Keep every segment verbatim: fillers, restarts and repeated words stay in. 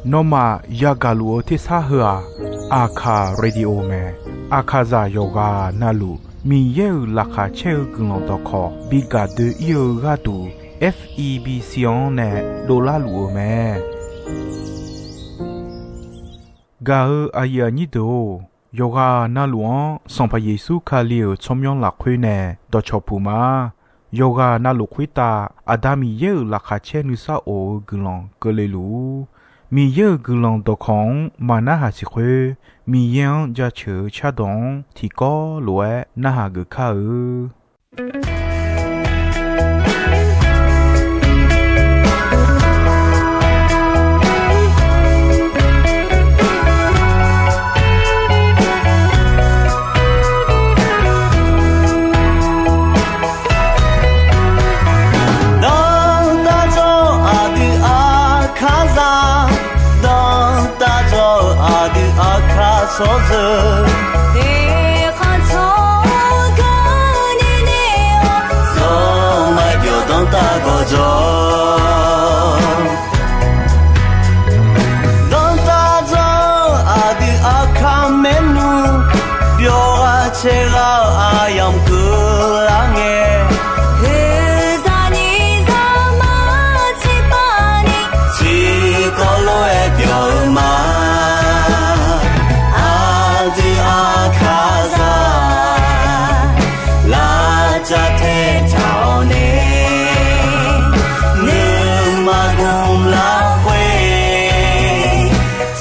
Nawmaf yagaq luf-eu tersar heu-aq, Aqkaq Radio mae. Aqkaqzaq yawqghaq navluf Miqyaer-euq laqkhaq caer-eu guiqlanq dawqkawq bi gaq doe-ir-eu gharduq, F E B C-anr nae dovlar luf-eu mae. Gaq-eu aqyuif aqnyir deuq-or, yawqghaq navluf-anr Sanqpaq Yeqsur Kali-euq tsawrmyanr lafkhoer nae dawqcawq puq ma. Yawqghaq navluf khoertav Aqda Miqyaer-euq laqkhaq caer nuisar of-eu guiqlanq keuvle luf-ur. Miqyaer-euq guiqlanq dawqkawq-anr maq narhaq siq khoer, Miqyaer-anr jaceuq-eu cardawq-anr tiqkawv lof-aer narhaq geuf kar-eu. Dawqtawvluf aqdui Aqkaqzaq, dawqtawvluf aqdui Aqkaq tsawrjeuq, eqkhanq tsawrganq ni nae-awr, zawr maqbyawq danrtav gawqjawq. Dawqtawvluf aqdui Aqkaq maernmr, byawq ghaq caer ghaq-eu aqyamq keuvlar ngae, oeqzaq nyiq zaqmar tiqpavni, tiqkawv lof-aer byawq-eu ma. Aqdui Aqkaqzaq, lavcav taetaq-awr nae, nuima gmq lafkhoer,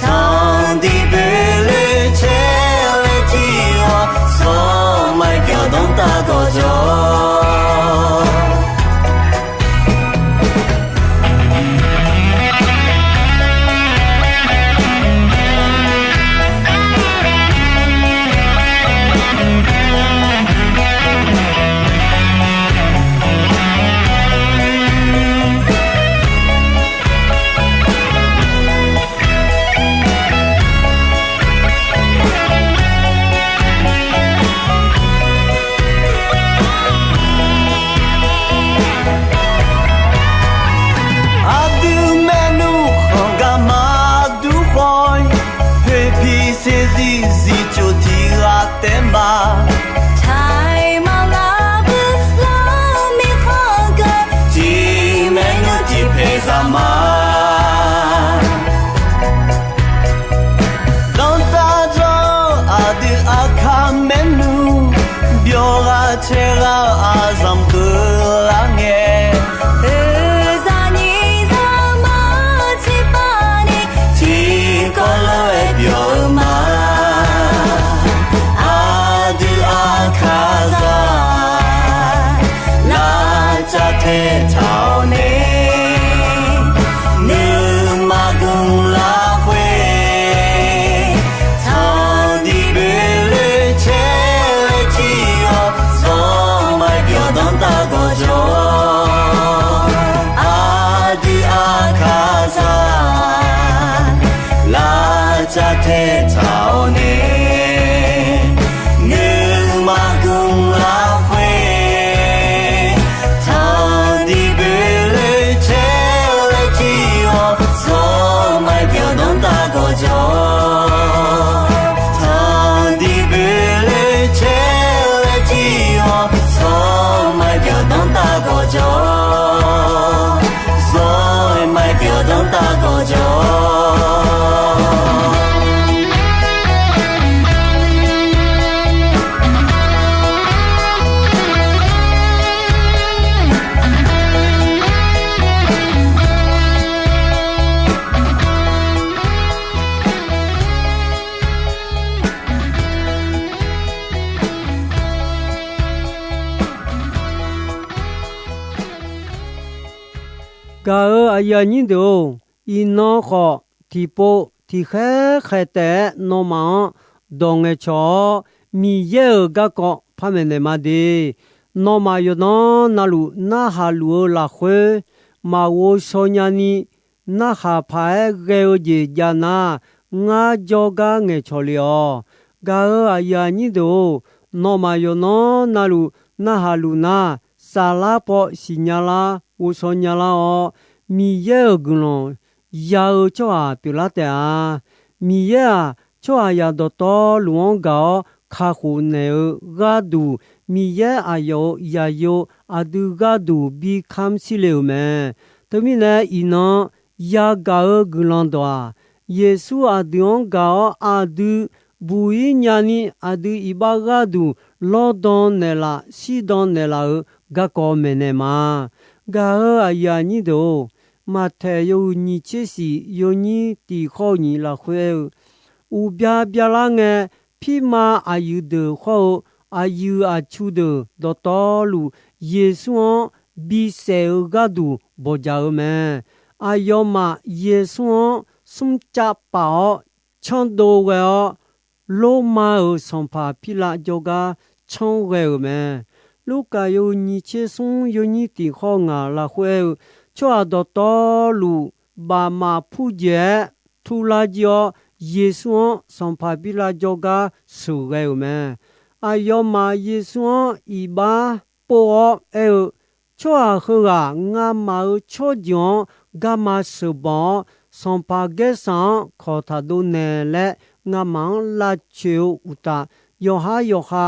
tanqdiq boeqloe caer laer jir-awr, zawr maqbyawq danrtav gawqjawq. Aqdui maernmr khanq gar maqdur khawf-ir, poeqpiq saeqzir zifcoq tiq ghaq taef ma. Taiq maqlar bui lar mirkhanq geu, tiq maernmr tiq paeq zaq ma. Dawqtawvluf aqdui Aqkaq maernmr, byawq ghaq caer ghaq-eu aqzanq keuvlar ngae, oeqzaq nyiq zaqmar tiqpavni, tiqkawv lof-aer byawq-eu ma. Aqdui Aqkaqzaq, lavcav taetaq-awr nae, nuima gmq lafkhoer, tanqdiq boeqloe caer laer jir-awr, zawr maqbyawq danrtav gawqjawq. Aqdui Aqkaqzaq, lavcav taetaq-awr nae, nuima gmq lafkhoer, tanqdiq boeqloe caer laer jir-awr, zawr maqbyawq danrtav gawqjawq. Tanqdiq boeqloe caer laer jir-awr, zawr maqbyawq danrtav gawqjawq. Zawr maqbyawq danrtav gawqjawq. Gaq-euq aqyuif aqnyir deuq-or, iqnan khawf tiqpov tiqkhaer khaeq taef-aer nawmaf-anr dawq ngaeqcawq-awr, Miqyaer-euq garkawv par maeqnaeq ma de. Nawmaf yawqnan navluf narhaq luf-eu lafkhoer, maqghov shaw nyani, narhaq paq-aer ghae-eu jeq jav nar, ngar jawrgar ngaeqcawq le-awq. Gaq-euq aqyuif aqnyir deuq-or, nawmaf yawqnan navluf narhaq luf nar, saflar paw siqnya lar, ghovshaw nya lar-awr, Miqyaer-euq guiqlanq ya-eu tsawrhaq pyeuflar taef-a. Miqyaer-aq, tsawrhaqzaq dawqtawvluf-anr gaq-awr kakhof naeq-eu gharduq, Miqyaer aqyawf-euq zaqyo aqdui gharduq bi kamr shir le-euq mae. Teumirnae iqnan yagaq-eu guiqlanq dawq-aq, Yeqsur aqdui-anr gaq-awr aqdui buq-ir nyani aqdui iqbax gharduq lawrdan naeqlaf shirdan naeqlaf-euq garkawv maeqnaeq ma. Gaq-euq aqyuif aqnyir deuq-or, Maqtaeq yawhuiq nyiq tser shif yawnyir tiq khawr-eu nyiq lafkhoer aer-eu, uqbya byalar ngae, pirma aqyuif deuq khawr-eu aqyuif aqtsu deuq dawqtawvluf Yeqsur-anr bisaef-eu gharduq bawqjaq-eu mae. Aqyawfmaf Yeqsur-anr smrcav paf-awr canrdov ghae-awr, Lormav-euq sanqpaq Pirlav jawrgar canr ghae-euq mae. Lurkaf yawhuiq nyiq tser smr yawnyir tiq khawr ngaq lafkhoer aer-eu, tsawrhaq dawqtawvluf bafmaf purjeq-aer turlar jir-awr, Yeqsur-anr sanqpaq Pirlav jawrgar sheuqghae-euq mae. Aqyawfmaf Yeqsur-anr iqbax pov-awr aer-eu, tsawrhaq heughaq ngamaf-euq tsawrjeuq-anr garma sheuqbanq-awr, sanqpaq Gaersaq-anr kawq taq dov naeq laer ngamaf-anr lavcoeq-eu uqtaf, yawqhar yawqha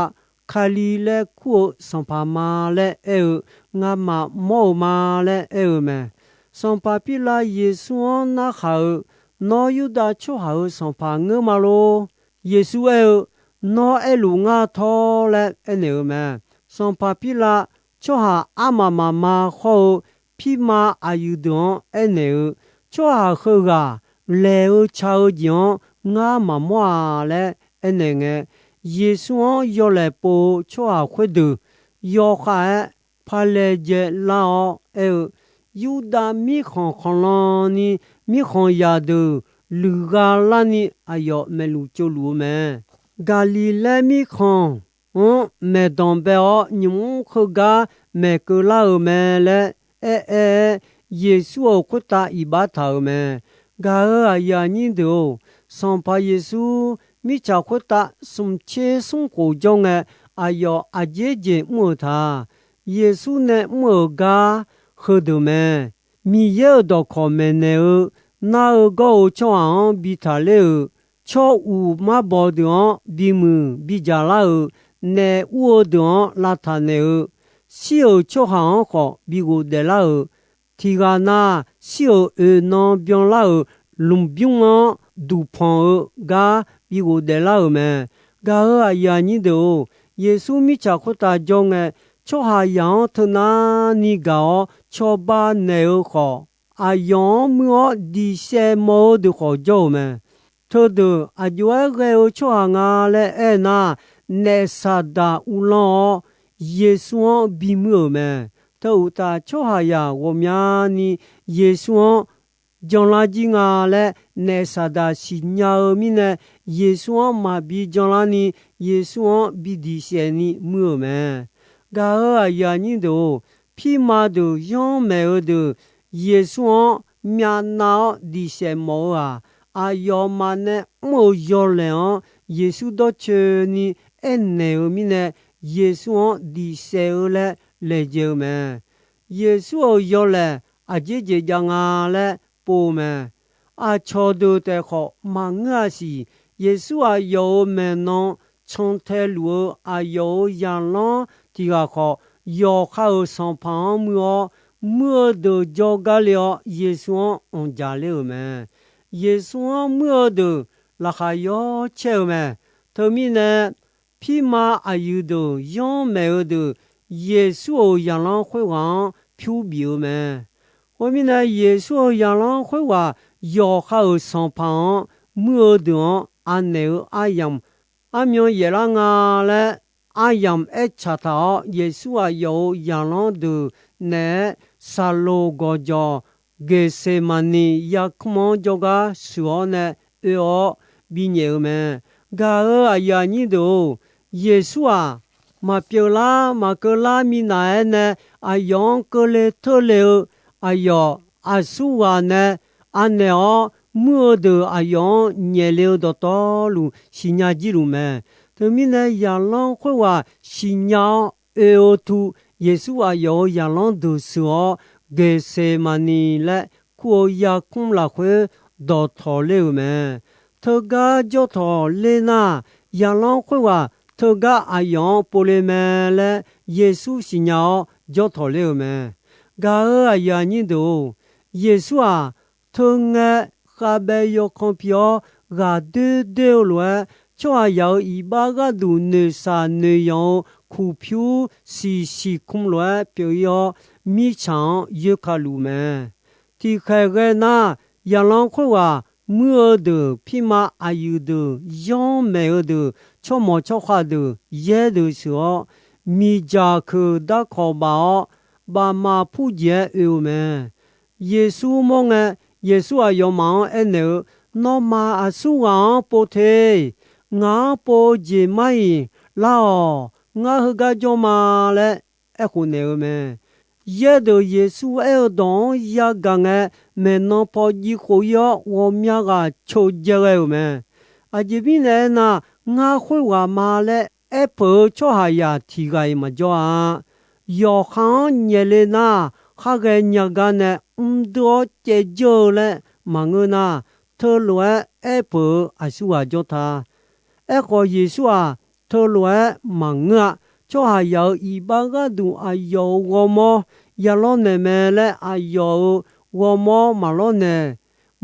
Kali laer kur-eu sanqpaq ma laer aer-eu, ngamaf mawr-eu ma laer aer-eu mae. Sanqpaq Pirlav Yeqsur-anr narkhaq-eu, Nawr Yurdav tsawrhaq-euq sanqpaq ngeur ma lor? Yeqsur aer-eu, Nawr aerluf ngar tawr laer aernaeq-eu mae. Sanqpaq Pirlav tsawrhaq armaf mafma khawr-eu pirma aqyuif deuq-anr aernaeq-eu, Tsawrhaq heughaq laeq-eu ca-eu jeq-anr ngar maqmawr-a laer aernaeq ngae, Yeqsur-anr yawlaeq pov-eu tsawrhaq khoerdeuq yawkhav-aer palaejae lar-awr aer-eu, Yurdav mirkhanq khanqlan ni mirkhanq zaqdeuq luiqgha larni aqyawf maeqluf tsovluf-eu mae. Gaqliqlaer mirkhanq-anr maeqdanq bae-awr nymq-mr heugar maeqkeuv lar-euq mae laer aer-aer-aer, Yeqsur-euq khoertav iqbax taq-euq mae. Gaq-euq aqyuif aqnyir deuq-or, Sanqpaq Yeqsur mirtsaq khoertav smq tser smr khof jawr ngae, aqyawf aqjeq jeq mr-euq ta. Yeqsur nae mr-euq gar heudeuq mae. Miqyaer-euq dawqkawq maeqnaeq-eu, nar-eu gawr-eu tsawrhaq-anr bi taqler-euq, tsawr uq marbawq deuq-anr bimuiq bidzaq lar-euq, naef ur-eu deuq-anr lavtaq naeq-eu, shir-euq tsawrhaq-anr khawf bi ghofdaef lar-euq, tiq ghaq na shir-euq oeq nan byanlar-euq lmqbymr-anr duqpanq-eu gar bi ghofdaef lar-euq mae. Gaq-euq aqyuif aqnyir deuq-or, Yeqsur mirtsaq khoertav jawr ngae, tsawrhaqzaq-anr teunav ni gaq-awr cawba naeq-eu khawf, aqyawf-anr muir-awr diq saev mawf-eu deuq khawf jawr-euq mae. Teudeuq aq jov-aer ghae-eu tsawrhaq nga laer aernar, naef Saqdaq uvlanr-awr, Yeqsur-anr bimuir-euq mae. Teu uqtaf, tsawrhaqzaq ghawqmyani Yeqsur-anr janlar jir nga laer naef Saqdaq siqnya-eu mirnae, Yeqsur-anr maqbi janlarni, Yeqsur-anr bi diq saef ni muir-euq mae. Gaq-euq aqyuif aqnyir deuq-or, pirma deuq yanr maeq-eu deuq Yeqsur-anr myavnav-awr diq saef mawf-eu-aq, aqyawfmaf nae mr-euq yawlaeq-anr Yeqsur dawrcoeni aernaeq-eu mirnae, Yeqsur-anr diq saef-eu laer laejae-eu mae. Yeqsur-euq yawlaeq aqjeq jeq jav nga laer pov-eu mae. Aqcawq deuq taef khawf maqngeur-a siq. Yeqsur aqyawf-euq maeqnan cantae luf-eu aqyawf-euq zaqlanr tiq ghaq khawf, yawqha-euq sanqpaq-anr muir-awr, muir-eu deuq jawrgar le-awr Yeqsur-anr anqdzaq ler-euq mae. Yeqsur-anr muir-eu deuq laqkhaq yawcaer-eu mae. Teumirnae, pirma aqyuif deuq yanr maeq-eu deuq, Yeqsur-euq zaqlanr khoerghaq-anr pyur bif-eu mae. Khoermirnae, Yeqsur-euq zaqlanr khoerghaq yawqha-euq sanqpaq-anr muir-eu deuq-anr anaeq-eu aryamq, armyan yaeflar nga laer aryamq aertsaq taq-awr, Yeqsur aqyawf-euq zaqlanr deuq naeq-aer, saqloq gawqjawq Geqseqmaqniq yarkmr-anr jawrgar sheuq-awr nae oe-awr binyaef-eu mae. Gaq-euq aqyuif aqnyir deuq-or, Yeqsur-aq, maqpyeuf lar maqkeuv lar minav-aer nae aqyawf-anr keuvle teurle-eu, aqyawf aqsurghaq nae anaeq-awr muir-eu deuq aqyawf-anr nyaef le-eu dawqtawvluf siqnya jir luf mae. Teumirnae, zaqlanr khoerghaq siqnya-awr oe-eu tu, Yeqsur aqyawf-euq zaqlanr deuq sheuq-awr, Geqseqmaqniq laer kur-eu yarkmr lafkhoer dawqtawq ler-euq mae. Teugar jawr tawq ler nar, zaqlanr khoerghaq teugar aqyawf-anr pov le mae laer Yeqsur siqnya-awr jawr tawq ler-euq mae. Gaq-euq aqyuif aqnyir deuq-or, Yeqsur-aq, teu ngae khavbaev yawkan pi-awr ghaq doer doer-eu lof-aer, tsawrhaqzaq-euq iqbax gharduq noeqshaq noeqyanq-eu kuqpyur siqsiq km lof-aer pyeuf-ir-awr, mirtsaq-anr yoerka luf mae. Tiqkhaeq ghae nar, zaqlanr khoerghaq muir-eu deuq, pirma aqyuif deuq, zanr maeq-eu deuq, tsawrmawq tsawrkhav deuq, yaer deuq sheuq-awr, miqdzaq keuq darkawq baf-awr, bafmaf purjeq-aer oe-eu mae. Yeqsur mawr ngae, Yeqsur aqyawfmaf-anr aernaeq-eu, Nawmaf aqsurghaq-anr pov te. Ngaq-anr pov-eu jeq mar-iq lar-awq. Ngar heugar jawr ma laer aerkhof naeq-eu mae. Yaerdeuq Yeqsur aer-eu dawq-anr yagaq ngae, maeqnan paw jiv khof-ir-awr, ghawqmya ghaq coqdzae ghae-euq mae. Aqjeq mirnae aernar, Ngar khoerghaq ma laer aerpeuq-eu tsawrhaqzaq tiq ghaq-iq maqjawr-a. Yawqha-anr nyaeq le nar, khar ghaenya gar nae mrdui-awr caevdzeur-eu laer maqngeur nar, teulof-aer aerpeuq-eu aqsurghaq jawr ta. Aerkhawf, Yeqsur-aq, teulof-aer maqngeur-a. Tsawrhaqzaq-euq iqbax gharduq aqyawf-euq ghawrmawr ya lawrnaeq mae laer, aqyawf-euq ghawrmawr maqlawrnaeq,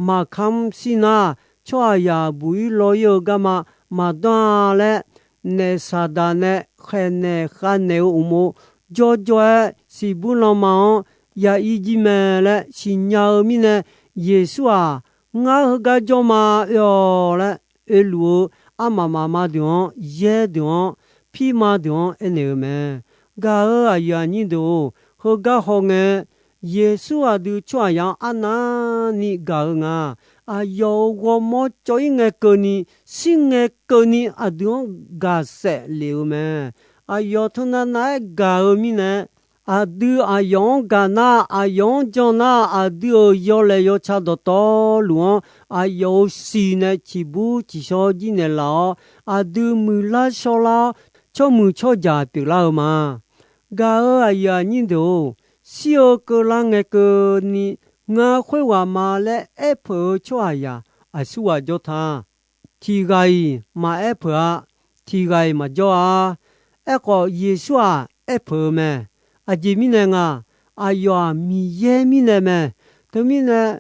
maqkamr shir nar, tsawrhaqzaq buq-ir law-ir-eu garma maqdanr-a laer, naef Saqdaq nae khaeqnaeq khavnaeq-eu uqmov jawrjawr-aer, siqbur lanma-anr ya ir jir mae laer siqnya-eu mirnae, Yeqsur-aq, Ngar heugar jawr ma oe-awq laer oeluf-eu armaf mafma deuq-anr, yaer deuq-anr, pirma deuq-anr aernaeq-eu mae. Gaq-euq aqyuif aqnyir deuq-or, heugar hawngae, Yeqsur aqdui tsawrhaqzaq-anr arnavni gaq-eu nga. Aqyawf-euq ghawrmawr cawv-ir ngae keuvni, shir ngae keuvni aqdui-anr gaqsaef lef-eu mae. Aqyawf teunav nav-aer gaq-eu mirnae, aqdui aqyawf-anr gaq nar, aqyawf-anr jan nar, aqdui-euq yawlaeq yawtsaq dawqtawvluf-anr aqyawf-euq siq nae ciqbur ciqshaw jir naeqlaf-awr, aqdui muiqlar shawrlar-awr, tsawrmuiq tsawrjaq pyeuflar-eu ma. Gaq-euq aqyuif aqnyir deuq-or, shir-eu keuvlar ngae keuvni, Ngar khoerghaq ma laer aerpeuq-eu tsawrhaqzaq aqsurghaq jawr ta. Tiq ghaq-iq maqaer peuq-a. Tiq ghaq-iq maqjawr-a. Aerkhawf, Yeqsur-aq aerpeuq-eu mae. Aqjeq mirnae nga, aqyawf-aq Miqyaer mirnae mae. Teumirnae,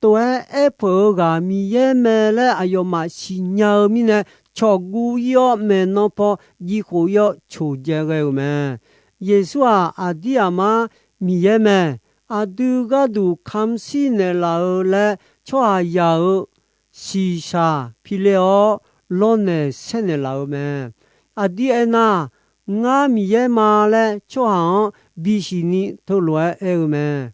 tov-aer aerpeuq-eu ghaq Miqyaer mae laer aqyawfmaf siqnya-eu mirnae, cawqguv ir-awr maeqnan paw jiv khof ir-awr coqdzae ghae-euq mae. Yeqsur-aq, aqdir aqmar Miqyaer mae. Aqdui gharduq kamq shir naeqlaf-eu laer tsawrhaqzaq-euq shiqshaq piler-awr, lawrnaeq saernaeq laf-eu mae. Aqdir aernar, Ngar Miqyaer ma laer tsawrhaq-anr bisiq ni teulof-aer aer-eu mae.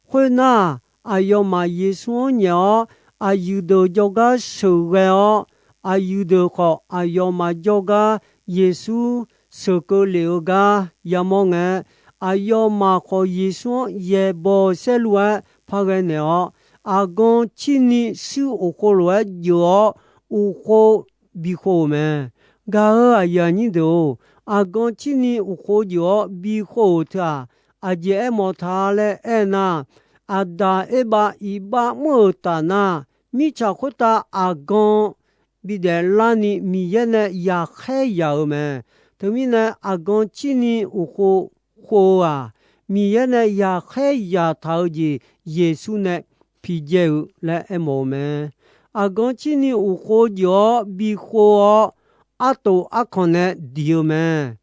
Khoernar, aqyawfmaf Yeqsur-anr nyaef-awr, aqyuif deuq jawrgar sheuqghae-awr, aqyuif deuq khawf aqyawfmaf jawrgar Yeqsur sheuqkeuv lef-eu gar yamawr ngae, aqyawfmaf khawf Yeqsur-anr yaeqbawq saerlu-aer parghae naeq-awr, aqgan cirni shuir uqkhov lof-aer jeuq-awr, uqkhov bikhov-euq mae. Gaq-euq aqyuif aqnyir deuq-or, aqgan cirni uqkhov jeuq-awr bikhov-euq teu-aq, aqjeq aermawf ta laer aernar, Aqdaq Erbav iqbax mr-euq taf nar, mirtsaq khoertav aqgan bidaef larni Miqyaer nae yaqkhaer yaq-euq mae. Teumirnae, aqgan cirni uqkhov khov-eu-aq, Miqyaer nae yaqkhaer yaqtaq-eu jeq Yeqsur nae piqdzae-eu laer aermawf-eu mae. Aqgan cirni uqkhov jeuq-awr bikhov-awr, artof arkanq nae diq-eu mae.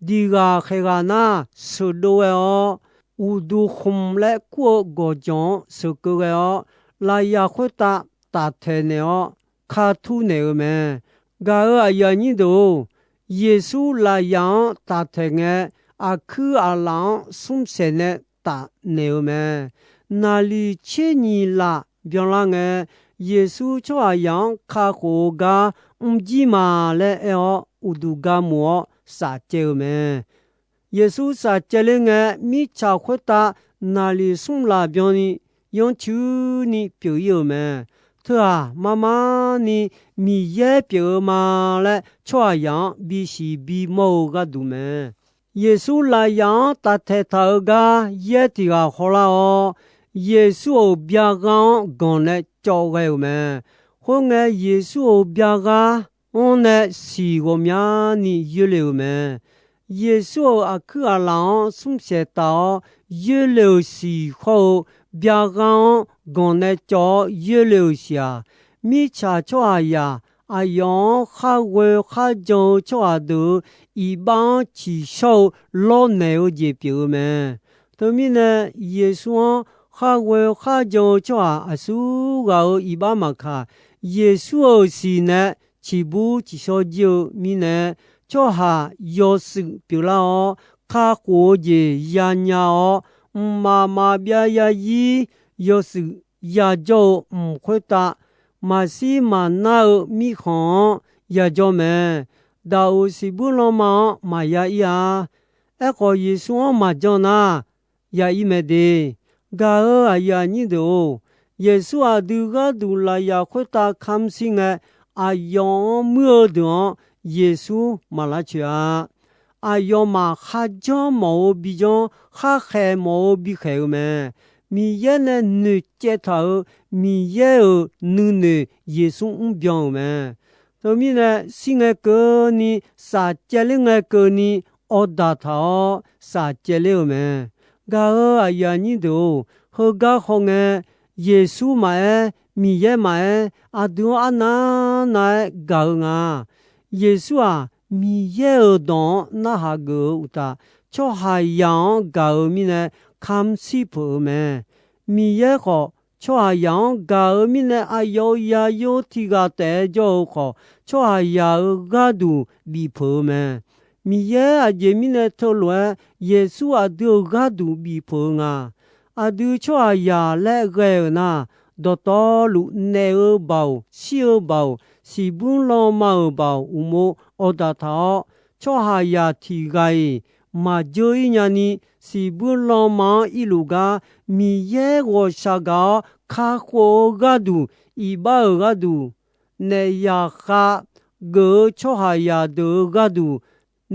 Diq ghaq khaeq ghaq nar sheuqdov ghae-awr, Uqduq khmq laer kur-eu gawqjawq-anr sheuqkeuv ghae-awr, lafyaq khoertav taftaeq naeq-awr, ka tur naeq-eu mae. Gaq-euq aqyuif aqnyir deuq-or, Yeqsur lafyaq-anr taftaeq ngae, aqkuir aqlaf-anr smrsaeq nae tafnaeq-eu mae. Naqliq tser nyiq laf byanlar ngae, Yeqsur tsawrhaqzaq-anr kakhof-eu gar mrjir ma laer aer-awr, uqduq ga moq-awr safcaev-eu mae. Yeqsur safcaev ler ngae, mirtsaq khoertav naqliq smr laf byanni yanrcuini pyeuf-ir-euq mae. Teu-aq, marmarni Miqyaer pyeuf-eu ma laer tsawrhaqzaq-anr bisiq bimawr-eu gharduq mae. Yeqsur lafyaq-anr taftaeq taq-eu gar yaer tiq ghaq hawlar-awr, Yeqsur-euq byaqgha-anr ganq nae cawv ghae-euq mae. Khoerngae, Yeqsur-euq byaqgha-anr nae siq ghawqmyani yoerle-euq mae. Yeqsur-euq aqkuir aqlaf-anr smrsaeq taf-awr yoerle-euq siq hawr-eu, byaqgha-anr ganq nae cawv-awr yoerle-euq siq-aq, mirtsaq tsawrhaqzaq aqyawf-anr khar ghoe khar jan-eu tsawrhaq deuq-euq iqbax-anr ciqshawr-eu lawrnaeq-eu jeq pyeuf-eu mae. Teumirnae, Yeqsur-anr khar ghoe khar jan-eu tsawrhaq aqsur ghaq-euq iqbax maqkaq, Yeqsur-euq siq nae ciqbur ciqshawr jir-eu mirnae, tsawrhaq yawshuif pyeuflar-awr, kakhof-eu jeq yanya-awr, mqmaq maqbyav yazir yawshuif yajawr-eu mq khoertav, maqshir maqnar-eu mirkhanq-anr yajawr mae. Daqoq siqbuir lanma-anr maqya ir-a. Aerkhawf, Yeqsur-anr maqjan nar, ya ir mae de. Gaq-euq aqyuif aqnyir deuq-or, Yeqsur aqdui gharduq lafyaq khoertav kamr shir ngae, aqyawf-anr muir-eu deuq-anr Yeqsur maq lavcoeq-a. Aqyawfmaf kharjanr mawf-eu bijanr, kharkhaeq mawf-eu bikhaeq-eu mae. Miqyaer nae noeqcaev taq-euq Miqyaer-euq nuinoeq Yeqsur mrbyan-euq mae. Teumirnae, shir ngae keuvni, shafcaev ler ngae keuvni, awrdaq taq-awr shafcaev ler-euq mae. Gaq-euq aqyuif aqnyir deuq-or, heugar khawf ngae, Yeqsur maqaer, Miqyaer maqaer, aqdui-anr arnavnav-aer gaq-eu nga. Yeqsur-aq, Miqyaer-euq dawq-anr narhaq geuf-eu uqtaf, tsawrhaqzaq-anr gaq-eu mirnae kamr shir peuq-eu mae. Miqyaer khawf, tsawrhaqzaq-anr gaq-eu mirnae aqyawf-euq yaqyo tiq ghaq taef-aer jawr-eu khawf, tsawrhaqzaq-euq gharduq bif peuq-eu mae. Miqyaer aqjeq mirnae teulof-aer Yeqsur aqdui-euq gharduq bif peuq-eu nga. Aqdui tsawrhaqzaq laer ghae-euq nar, dawqtawvluf naef-eu baoq, shir-eu baoq, siqbuir lanma-euq baoq uqmov awrdaq taq-awr, tsawrhaqzaq tiq ghaq-iq maqjeur ir nyani, siqbuir lanma-anr irluf gar Miqyaer ghawqshaq gaq-awr kakhof-eu gharduq, iqbax-euq gharduq, naef yaqkhav geuf-eu tsawrhaqzaq deuq-euq gharduq,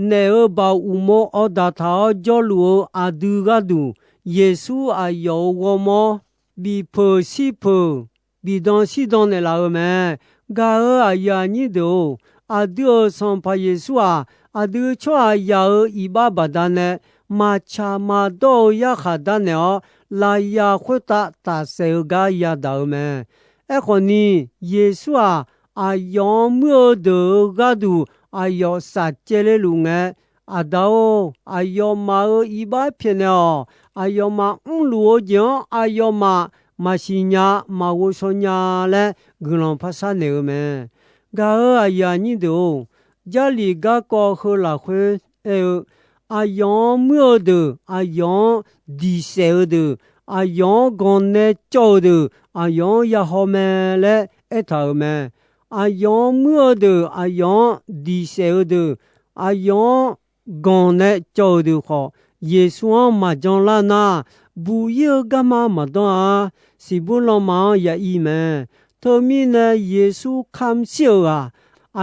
naef-euq baoq uqmov awrdaq taq-awr jawrluf-eu aqdui gharduq, Yeqsur aqyawf-euq ghawrmawr bif peuq shir peuq, bif dan shir dan naeqlaf-eu mae. Gaq-euq aqyuif aqnyir deuq-or, aqdui-euq Sanqpaq Yeqsur-aq, aqdui tsawrhaqzaq-euq iqbax baqdanae maqtsaq maqdawr-eu yarkhaq darnaeq-awr, lafyaq khoertav tafsaef-eu gar yadaq-eu mae. Aerkhawf ni, Yeqsur-aq, aqyawf-anr muir-eu deuq-euq gharduq aqyawf shafcaev ler luf ngae, Aqda-or, aqyawfmaf-euq iqbax pyaeqnaeq-awq. Aqyawfmaf mrluf-eu jeq-anr aqyawfmaf maqsiq nya, maqghov shaw nya laer guiqlanq par sharnaeq-eu mae. Gaq-euq aqyuif aqnyir deuq-or, Jarlif garkawv heu lafkhoer aer-eu, aqyawf-anr muir-eu deuq, aqyawf-anr diq saef-eu deuq, aqyawf-anr ganq nae cawv-eu deuq, aqyawf-anr yahaw mae laer aertaq-euq mae. Aqyawf-anr muir-eu deuq, aqyawf-anr diq saef-eu deuq, aqyawf-anr ganq nae cawv-euq deuq khawf, Yeqsur-anr maqjan lar nar, buq ir-eu garma maqdanr-a. Siqbur lanma-anr ya ir mae. Teumirnae, Yeqsur kamq shir-euq ghaq,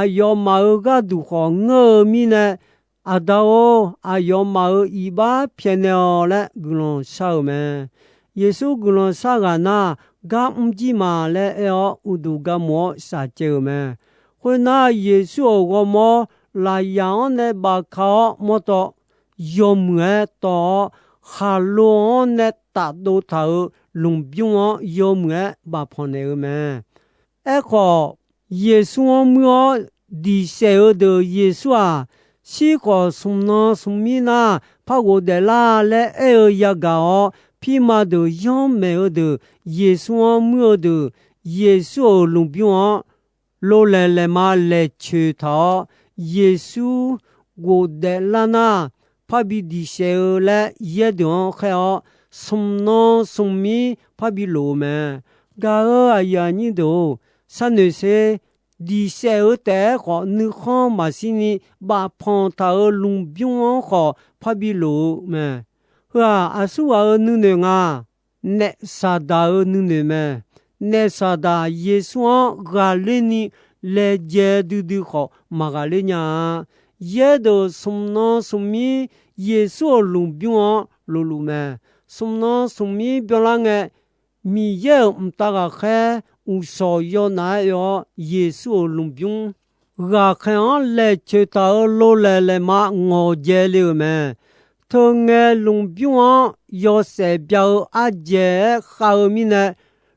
aqyawfmaf-euq gharduq khawf ngeur-eu mirnae, Aqda-or, aqyawfmaf-euq iqbax pyaeqnaeq-awq laer guiqlanq shar-euq mae. Yeqsur guiqlanq shar ghaq nar, gar mr jir ma laer aer-awr, uqduq gar mq-awr shaqcaev-euq mae. Khoernar, Yeqsur-euq ghawrmawr lafyaq-anr nae bafka-awr mawrtawv yawmuiq-aer tawv-awr, khaqlo-anr nae tafdov taq-euq lmqbymr-anr yawmuiq-aer bafpanq naeq-eu mae. Aerkhawf, Yeqsur-anr muir-awr diq saef-eu deuq Yeqsur-aq, shir khawf smq nan smq mir nar par ghofdaef lar laer aer-eu yagaq-awr, pirma deuq yanr maeq-eu deuq, Yeqsur-anr muir-eu deuq, Yeqsur-euq lmqbymr-anr lolaeq laeqma laeqcoeq taq-awr, Yeqsur ghofdaef lar nar, parbi diq saef-eu laer yaer deuq-anr khaer-awr, smq nan smq mir parbi lof-eu mae. Gaq-euq aqyuif aqnyir deuq-or, sharnoeq sher. Diq saef-eu taef-aer khawf nuikhanr maqshir ni, bafpanq taq-euq lmqbymr-anr khawf parbi lof-eu mae. Heu-aq, aqsur ghaq-euq nuinoeq nga. Naef Saqdaq-euq nuinoeq mae. Naef Saqdaq Yeqsur-anr ghaqler ni laejae duidui khawf maqghaqler nya-a. Yaerdeuq smq nan smq mir Yeqsur-euq lmqbymr-anr lofluf mae. Smq nan smq mir byanlar ngae, Miqyaer-euq mqtav ghaqkhaer uqshawq yawnaf-aer oe-awr, Yeqsur-euq lmqbymr ghaqkhaer-anr laecoeq taq-euq lolaeq laeqma ngawqjae le-euq mae. Teungae lmqbymr-anr yawshaef bya-eu ardzaeq-aer khav-eu mirnae,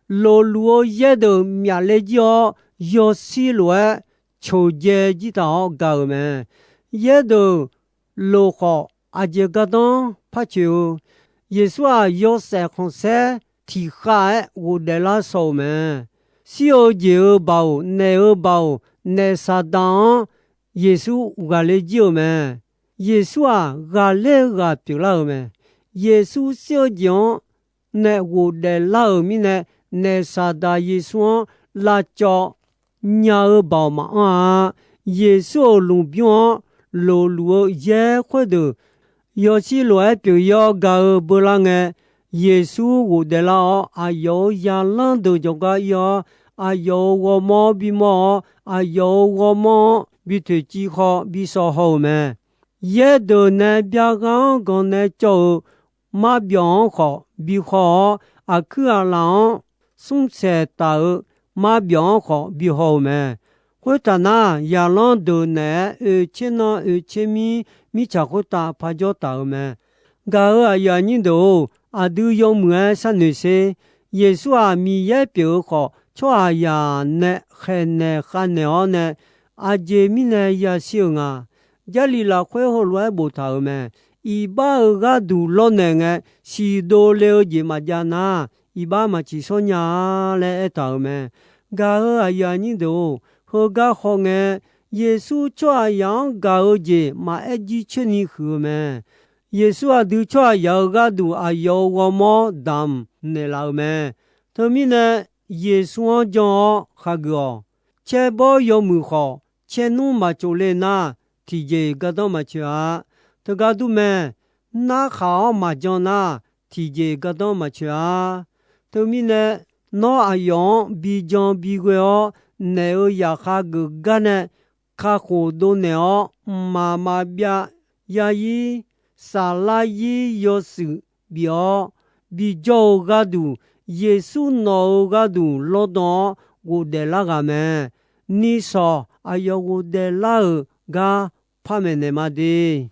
lofluf-eu yaerdeuq myaqler jir-awr, yawshir lof-aer ceuqdzae jir taq-awr gaq-euq mae. Yaerdeuq loq khawf aqjeq gardanr par coeq-eu, Yeqsur-aq, yawshaef khanqsaer tiqkhav-aer ghofdaef lar shaw-euq mae. Shir-eu jeq-euq baoq, naeq-eu baoq, naef Saqdaq-anr Yeqsur ghaqler jir-euq mae. Yeqsur-aq, ghaqler-eu ghaq pyeuflar-euq mae. Yeqsur shir-eu jeq-anr nae ghofdaef lar-euq mirnae, naef Saqdaq Yeqsur-anr lavcawv nya-eu baoq maqanr-a. Yeqsur-euq lmqbymr-anr lofluf-eu yaer khoerdeuq yawshir lof-aer pyeuf-ir-awr gaq-eu beular ngae, Yeqsur ghofdaef lar-awr, aqyawf-euq zaqlanr deuq jawrgar ir-awr, aqyawf-euq ghawrmawr bimawr-awr, aqyawf-euq ghawrmawr-anr bi toeqciv khaw bi shaw haw-euq mae. Yaerdeuq nae byar ghar-anr ganq nae cawv-eu marbyawf-anr khawf bi haw-awr, aqkuir aqlaf-anr smrsaeq taf-eu marbyawf-anr khawf bi haw-euq mae. Khoertaq nar, zaqlanr deuq naeq-aer oeqtser nan oeqtser mir, mirtsaq khoertav parjawr taq-euq mae. Gaq-euq aqyuif aqnyir deuq-or, aqdui yawmuiq-aer sharnoeq sher. Yeqsur-aq, Miqyaer pyeuf-eu khawf, tsawrhaqzaq nae khaeqnaeq khavnaeq-awr nae, aqjeq mirnae yashir-euq nga. Jarlif lafkhoer heulof-aer boftaq-euq mae. Iqbax-euq gharduq lawrnaeq ngae, siqdov le-eu jeq maqjav nar, iqbax maq ciqshawr nya-a laer aertaq-euq mae. Gaq-euq aqyuif aqnyir deuq-or, heugar hawngae, Yeqsur tsawrhaqzaq-anr gaq-eu jeq maqaer jircoer ni huiq-eu mae. Yeqsur aqdui tsawrhaqzaq-euq gharduq aqyawf-euq ghawrmawr damq naeqlaf-euq mae. Teumirnae, Yeqsur-anr jan-awr khageuf-awq. Caerbawr yawmuiq khawf, caernmr maqtsov le nar, tiqjeq-iq gardanr maqcoeq-a. Teugar dur mae. Narkhaq-awr maqjan nar, tiqjeq-iq gardanr maqcoeq-a. Teumirnae, nawr aqyawf-anr bi jan bi ghoe-awr, naeq-euq zaqkhav geuf gar nae kakhof dovnaeq-awr, mqmaq maqbyav yarzir, saflar zir yawshuif bif-awr, bijawr-eu gharduq, Yeqsur nawq-euq gharduq lawrdan-awr ghofdaef lar ghaq mae. Nishawq aqyawf ghofdaef lar-euq gar par maeqnaeq ma de.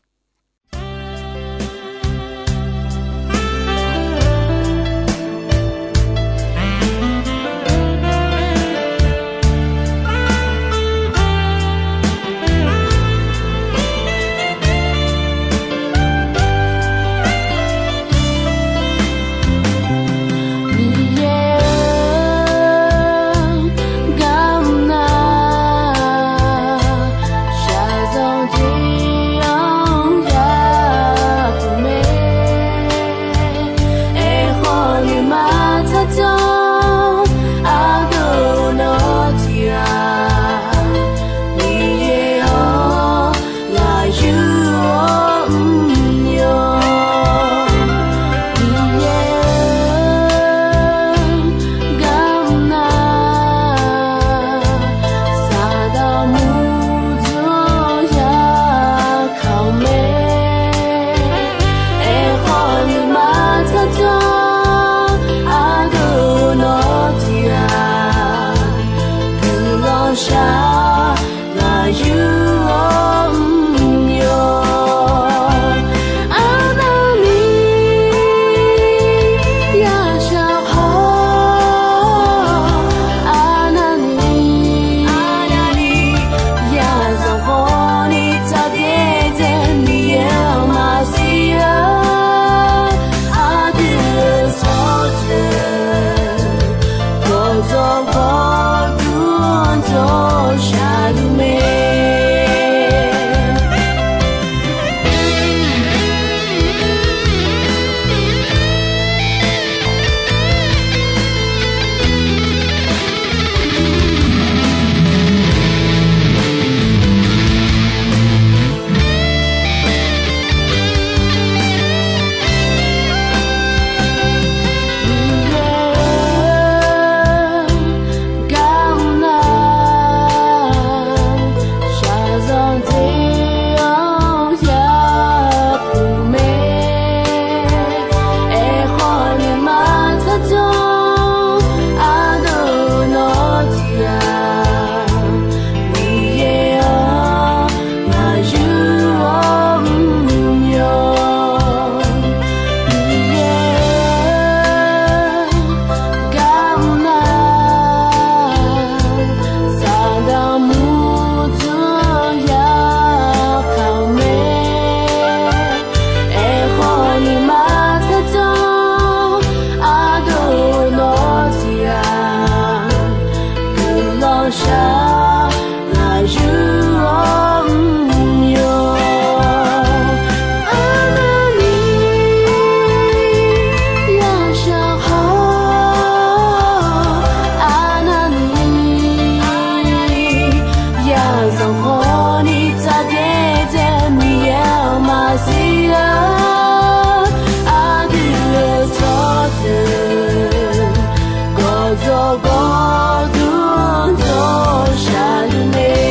Dawqgawq dmr dawq shaqluf mae.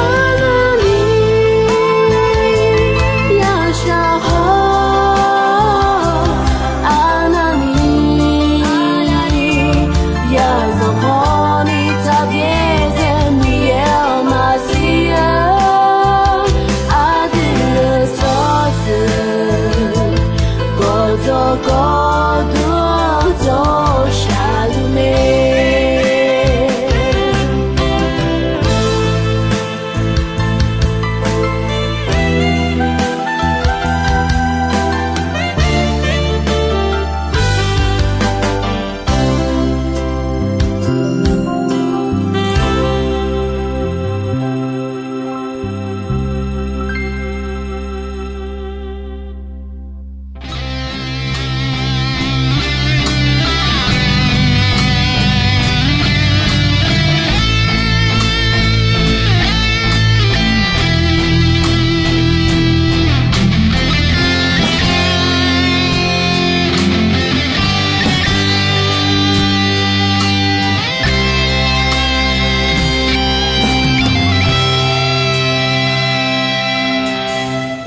Arnavni yashaq haw, arnavni yazanq hawni taqbyaer-eu Miqyaer-anr maqsiq-eu, aqdui-euq tsawrjeuq gawqdawq gawqdmr dawq shaqluf mae.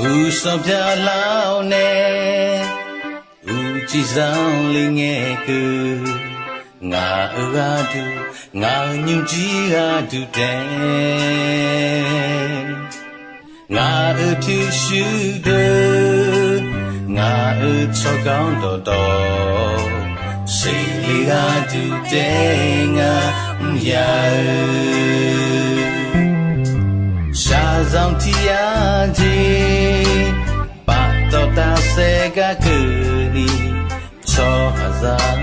Uqsanq byaqlar-awr nae, uqcif zanqler ngae keuv, ngaq-euq gharduq, ngaq-euq nymrjir gharduq taef, ngaq-euq pyurshuir deuq, ngaq-euq tsawrganr dawqtawv, seqle gharduq taef ngar mr ya-eu, shaqzanq tiq yar jeq, paftawf tafsaef gar keuvni, tsawrhaqzaq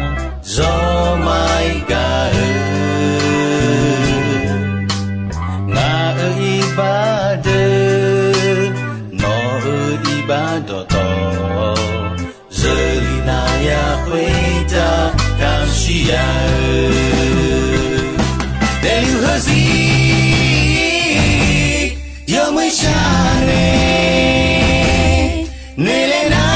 zawr maqir gaq-eu, ngaq-euq iqbax deuq, nawq-euq iqbax dawqtawv, zeurlif navya khoertav kamq shir ya-eu, daefluf heuzir yawmuiq shar nae, noeqlaer nar,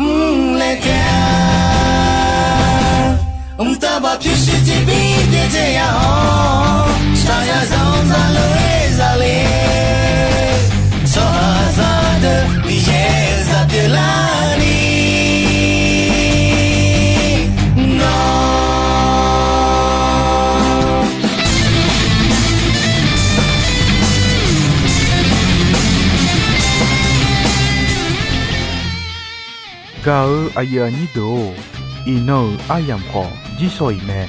mr laer taef-a. Mqtav baq pyurshuir tiqbir byaerdzae ya-awr, shaqzanq zanq zaqlof-aer zale, tsawrhaqzaq deuq Miqyaer-euq zaq pyeuflarni, nawr Gaq-euq aqyuif aqnyir deuq-or, iqnan-euq aryamq khawf jirshaw-iq mae.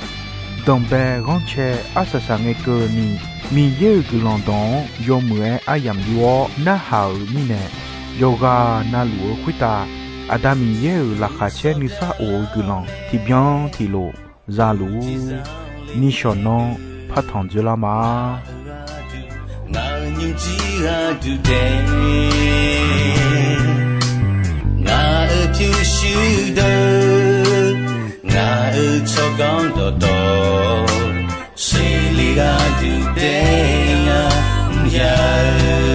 Danqbae ghanrcae arsaq saq ngae keuvni, Miqyaer-euq guiqlanq dawq-anr yawmuiq-aer aryamq yur-awr narhaq-euq mirnae, yawqghaq navluf-eu khoertav Aqda Miqyaer-euq laqkhaq caer nuisar of-eu guiqlanq tiqbyan tiqlof zaluf-ur. Nishawq nanr partanq dzoerlar ma. Ngaq-euq nymrjir gharduq taef, ngaq-euq pyurshuir deuq, ngaq-euq tsawrganr dawqtawv, seqle gharduq taef ngar mr ya-eu,